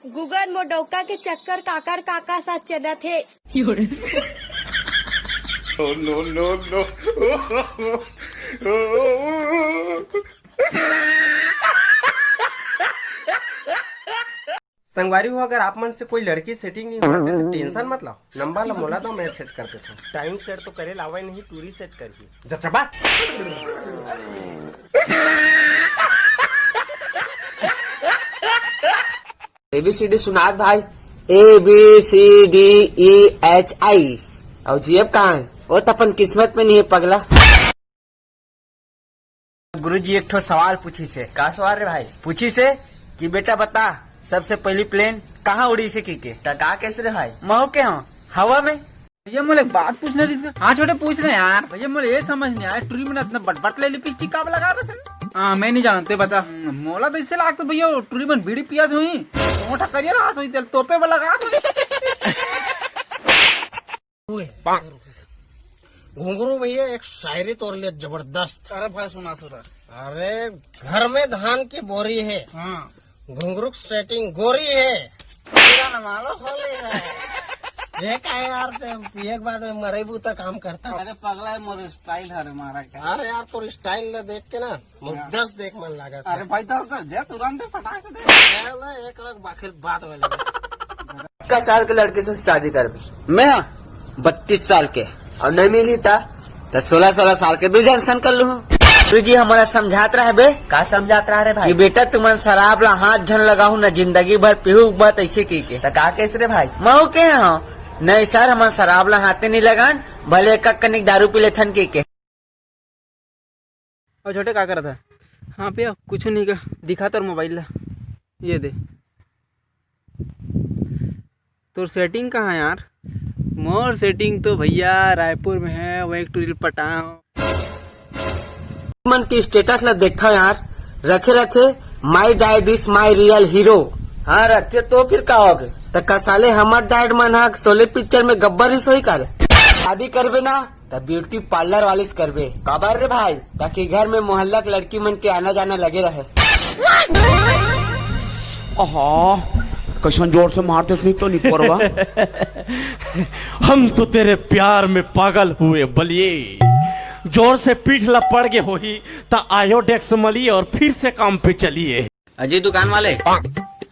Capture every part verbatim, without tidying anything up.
Google, मोर डौका के चक्कर काकर काका साथ चलत हे। संगवारी हो, अगर आप मन से कोई लड़की सेटिंग नहीं होता तो टेंशन मत लाओ, नंबर ला मोला दो, मैं सेट कर देता हूँ। टाइम सेट तो करे लावे नहीं, टूरी सेट कर दी। जचबा। एबीसीडी सुनात भाई, A B C D E H I. और जीएफ कहाँ है? वो तो अपन किस्मत में नहीं है पगला। गुरुजी एक ठो सवाल पूछी से। का सवाल रे भाई? पूछी से कि बेटा बता, सबसे पहली प्लेन कहाँ उड़ी से की के? त का कैसे रे भाई? महू के हो हवा में। भैया मोला एक बात पूछना रहिस। हाँ छोटे, पूछ रहे यार। भैया मोला ये समझ नहीं आया, टूरी मन इतना बट बट ले लिपस्टिक काबर लगा रहे थे? हाँ मैं नहीं जानते, बता। मोला तो इससे लागत भैया टूरी मन बीड़ी पिया हुई, मोटा करिया रहा हुई, तेल तोपे वाला लगा हुई। घुंगरू भैया एक शायरी तोर लिए जबरदस्त। अरे भाई सुना सुना। अरे घर में धान की बोरी है। हाँ। घुंगरू की सेटिंग गोरी है। तेरा न मालो खोले है। ये का है यार, ते एक बात में मरे बूता काम करता। अरे पगला है, मोर स्टाइल हरे मारा क्या? अरे यार तोर स्टाइल ला देख के ना मुद्दस देख मन लागत है। अरे भाई दस दे दे, तुरंत दे, फटाक से दे। चलो एक रख बाखिर बात वाले। का साल के लड़के से शादी करबे? मैं बत्तीस साल के, और नहीं मिली ता तो सोलह सोलह साल के दू जन सन कर लूँ। गुरुजी हमारा समझात रहबे। का समझात रहा रे भाई? कि बेटा तुमन शराब ला हाथ झन लगाहू न, जिंदगी भर पीहू मत ऐसे की के। त का कैसे रे भाई? महू के हो? नहीं सर, हमन शराब ला हाथे नहीं लगान, भले एक कनिक दारू पी लेथन की के। और छोटे का करत है? हाँ भैया कुछ नहीं का, दिखा तोर मोबाइल ला, ये दे। तोर सेटिंग कहाँ है यार? मोर सेटिंग तो भैया रायपुर में है, वहीं एक टूरी पटाओ। मन के स्टेटस ला देखा यार, रखे रखे my dad is my real hero। हाँ रखे तो फिर का हो गए? त का साले हमर डैड मन हा शोले पिक्चर में गब्बर ही सोई कर। शादी करबे ना त ब्यूटी पार्लर वाले से करबे। काबर रे भाई? ताकि घर में मोहल्ला के लड़की मन के आना जाना लगे रहे। आहा, कैसन जोर से मारते उसने तो निपोरवा। हम तो तेरे प्यार में पागल हुए बलिए। जोर से पीठ ला पड़ गए होही त आयोडेक्स मलिए और फिर से काम पे चलिए। अजी दुकान वाले,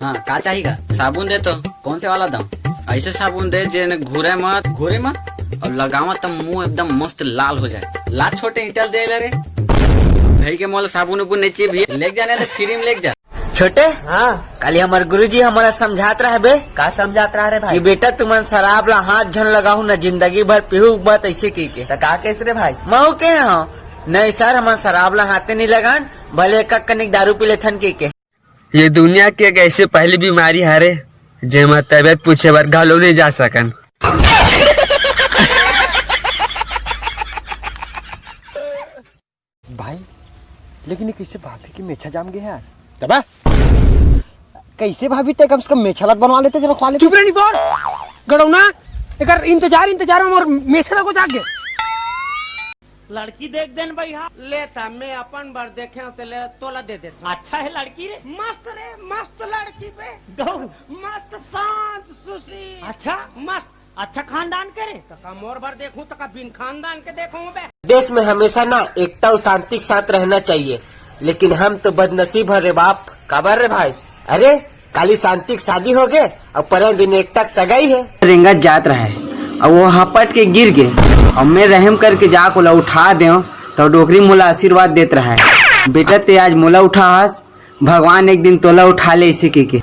हाँ का चाही का? साबुन दे तो। कौन से वाला दम? ऐसे साबुन दे जे न घूरे मत, घूरे मत और लगावा त मुंह एकदम मस्त लाल हो जाए। ला छोटे ईटल दे ले रे। भाई के मोल साबुन उबुन नहीं चाहिए भैया, लेके जाने तो फ्री में लेके जा। छोटे, हाँ। काली हमर गुरुजी हमारा समझात रहबे। का समझात रहा रे भाई? कि बेटा तुमन शराब ला हाथ झन लगाहू न, जिंदगी भर पीहू मत ऐसे की के। त का कैसे रे भाई? महू के हो? नहीं सर, हमन शराब ला हाथे नहीं लगान, भले एक कनिक दारू पी लेथन की के। ये दुनिया के एक ऐसे पहली बीमारी हरे, जेमा तबियत पूछे बर घलो नहीं जा सकन। भाई, लेकिन ये कैसे भाभी की मेछा जाम गया यार? तबा? कैसे भाभी ते कम से कम मेछा लत बनवा लेते, चलो खवा लेते। चुप रह नहीं बोल, गड़ौना। एकर इंतजार, इंतजार में मोर मेछा को जाग गए। लड़की देख देन भैया। ले ता, मैं अपन बर देखे हूँ, ते ले तोला दे देता। अच्छा है लड़की रे। मस्त रे, मस्त लड़की बे। गौ। मस्त, शांत, सुशील। अच्छा। मस्त। अच्छा खानदान करे। तो का मोर बर देखूं, तो का बिन खानदान के देखूं बे? देश में हमेशा ना एकता और शांति के साथ रहना चाहिए, लेकिन हम तो बदनसीब है रे बाप। काबर रे भाई? अरे काली शांति के शादी हो गए और परन दिन एकता के सगाई है। रेंगत जात रहा है और वो हपट के गिर गए और मैं रहम करके जाके ओला उठा देव, तो डोकरी मोला आशीर्वाद देत रहा है, बेटा ते आज मोला उठा हस, भगवान एक दिन तोला उठा ले इसे के, के।